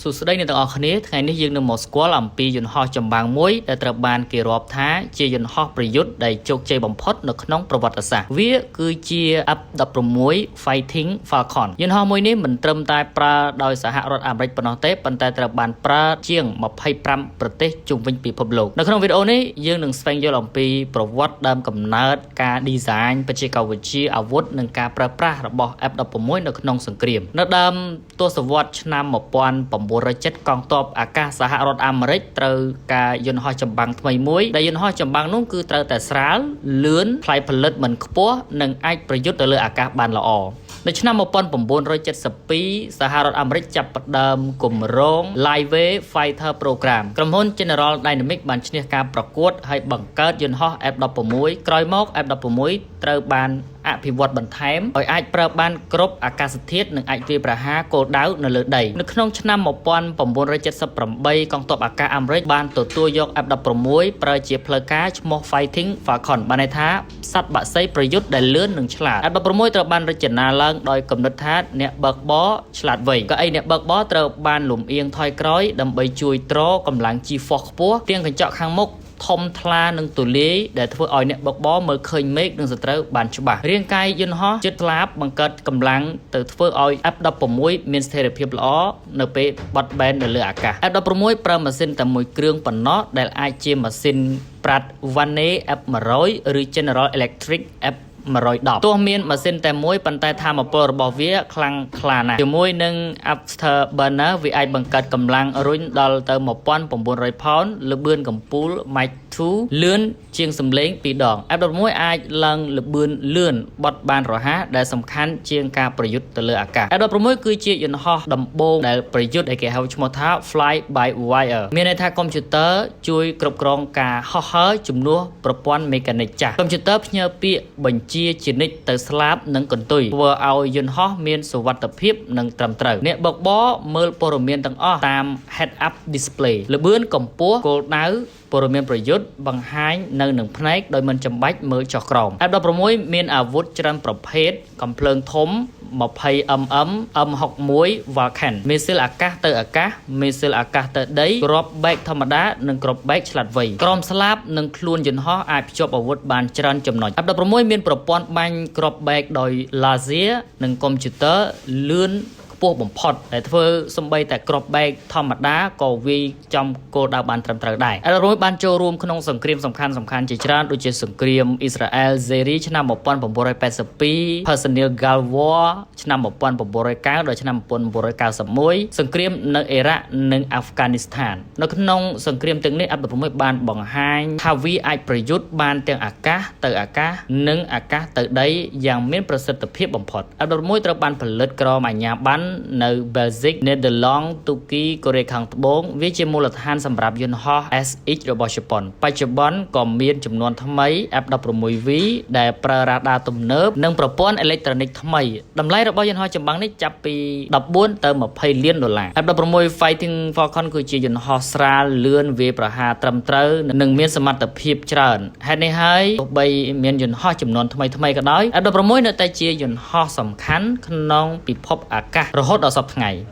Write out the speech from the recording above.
សួស្តីអ្នកទាំងអស់គ្នាថ្ងៃនេះយើងនឹងមកស្គាល់អំពីយន្តហោះចម្បាំងមួយដែលត្រូវបានគេរាប់ថាជាយន្តហោះប្រយុទ្ធដែលជោគជ័យបំផុតនៅក្នុងប្រវត្តិសាស្ត្រវាគឺជា F-16 Fighting Falcon យន្តហោះមួយនេះមិនត្រឹមតែប្រើដោយសហរដ្ឋអាមេរិកប៉ុណ្ណោះទេប៉ុន្តែត្រូវបានប្រើជាង25ប្រទេសជុំវិញពិភពលោកនៅក្នុងវីដេអូនេះយើងនឹងស្វែងយល់អំពីប្រវត្តិដើមកំណើតការ design បច្ចេកវិទ្យាអាវុធនិងការប្រើប្រាស់របស់ F-16 នៅក្នុងសង្គ្រាមនៅដើមទសវត្សរ៍ឆ្នាំ1970កងទ័ពអាកាសសហរដ្ឋអាមេរិកត្រូវការយន្តហោះចម្បាំងថ្មីមួយដែលយន្តហោះចម្បាំងនោះគឺត្រូវតែស្រាលលឿនថ្លៃផលិតមិនខ្ពស់និងអាចប្រយុទ្ធទៅលើអាកាសបានល្អនៅឆ្នាំ1972សហរដ្ឋអាមេរិកចាប់ផ្ដើមគម្រោង Lightweight Fighter Program ក្រុមហ៊ុន General Dynamics បានឈ្នះការប្រកួតហើយបង្កើតយន្តហោះ F-16 ក្រោយមក F-16 ត្រូវបានអភិវឌ្ឍបន្ថែមឲ្យអាចប្រើបានគ្រប់អាកាសធាតុនិងអាចវាយប្រហារគោលដៅនៅលើដីនៅក្នុងឆ្នាំ1978កងទ័ពអាកាសអាមេរិកបានទទួលយក F-16 ប្រើជាផ្លូវការឈ្មោះ Fighting Falcon បានន័យថាសត្វបក្សីប្រយុទ្ធដែលលឿននិងឆ្លាត F-16 ត្រូវបានរចនាឡើងដោយកំណត់ថាអ្នកបើកបរឆ្លាតវៃកៅអីអ្នកបើកបរត្រូវបានលំអៀងថយក្រោយដើម្បីជួយទ្រកម្លាំង G-force ខ្ពស់ទាំងកញ្ចក់ខាងមុខធំថ្លានិងទូលាយដែលធ្វើឲ្យអ្នកបើកបរមើលឃើញមេឃនិងសត្រូវបានច្បាស់រាងកាយយន្តហោះជិតស្លាបបង្កើតកម្លាំងទៅធ្វើឲ្យ F-16 មានស្ថិរភាពល្អនៅពេលបត់បែននៅលើអាកាស F-16 ប្រើម៉ាស៊ីនតែមួយគ្រឿងប៉ុណ្ណោះដែលអាចជាម៉ាស៊ីន Pratt Whitney F100 ឬ General Electric F110 ទោះមានម៉ាស៊ីនតែមួយប៉ុន្តែថាមពលរបស់វាខ្លាំងក្លាណាស់ជាមួយនឹង Afterburner វាអាចបង្កើតកម្លាំងរុញដល់ទៅ1900ផោនល្បឿនកំពូល Mach 2លឿនជាងសំឡេង2ដង F-16 អាចឡើងល្បឿនលឿនបត់បានរហ័សដែលសំខាន់ជាងការប្រយុទ្ធទៅលើអាកាស F-16 គឺជាយន្តហោះដំបូងដែលប្រយុទ្ធដែលគេហៅឈ្មោះថា Fly by Wire មានន័យថាកុំព្យូទ័រជួយគ្រប់គ្រងការហោះហើរជំនួសប្រព័ន្ធមេកានិកចាស់កុំព្យូទ័រផ្ញើពាក្យបញ្ជាជានិច្ចទៅស្លាបនិងកន្ទុយធ្វើឲ្យយន្តហោះមានសុវត្ថិភាពនិងត្រឹមត្រូវអ្នកបើកបរមើលព័ត៌មានទាំងអស់តាម head up display ល្បឿនកម្ពស់គោលដៅព័ត៌មានប្រយុទ្ធបង្ហាញនៅនឹងភ្នែកដោយមិនចាំបាច់មើលចុះក្រោម F-16 មានអាវុធច្រើនប្រភេទកំភ្លើងធំ 20 mm M61 Vulcan មីស៊ីលអាកាសទៅអាកាសមីស៊ីលអាកាសទៅដីគ្រាប់បែកធម្មតានិងគ្រាប់បែកឆ្លាតវៃក្រោមស្លាបនិងខ្លួនយន្តហោះអាចភ្ជាប់អាវុធបានច្រើនចំណុច F-16 មានប្រព័ន្ធបាញ់គ្រាប់បែកដោយ laser និងកុំព្យូទ័រលឿនខ្ពស់បំផុតដែលធ្វើសំបីតែគ្រាប់បែកធម្មតាក៏វាយចំគោលដៅបានត្រឹមត្រូវដែរ F-16 បានចូលរួមក្នុងសង្គ្រាមសំខាន់សំខាន់ជាច្រើនដូចជាសង្គ្រាមអ៊ីស្រាអែលសេរីឆ្នាំ1982 Persian Gulf War ឆ្នាំ1990ដល់ឆ្នាំ1991សង្គ្រាមនៅអ៊ីរ៉ាក់និងអាហ្វហ្គានីស្ថាននៅក្នុងសង្គ្រាមទាំងនេះ F-16 បានបង្ហាញថាវាអាចប្រយុទ្ធបានទាំងអាកាសទៅអាកាសនិងអាកាសទៅដីយ៉ាងមានប្រសិទ្ធភាពបំផុត F-16 ត្រូវបានផលិតក្រោមអាជ្ញាប័ណ្ណនៅបែលហ្សិក នេឌឺឡង់ ទូគី កូរ៉េខាងត្បូងវាជាមូលដ្ឋានសម្រាប់យន្តហោះ SX របស់ជប៉ុនបច្ចុប្បន្នក៏មានចំនួនថ្មី F-16V ដែលប្រើរ៉ាដាទំនើបនិងប្រព័ន្ធអេឡិចត្រូនិកថ្មីតម្លៃរបស់យន្តហោះចម្បាំងនេះចាប់ពី14ទៅ20លានដុល្លារ F-16 Fighting Falcon គឺជាយន្តហោះស្រាលលឿនវាយប្រហារត្រឹមត្រូវនិងមានសមត្ថភាពច្រើនហេតុនេះហើយទោះបីមានយន្តហោះចំនួនថ្មីថ្មីក៏ដោយ F-16 នៅតែជាយន្តហោះសំខាន់ក្នុងពិភពអាកាសរហូតដល់សព្វថ្ងៃ។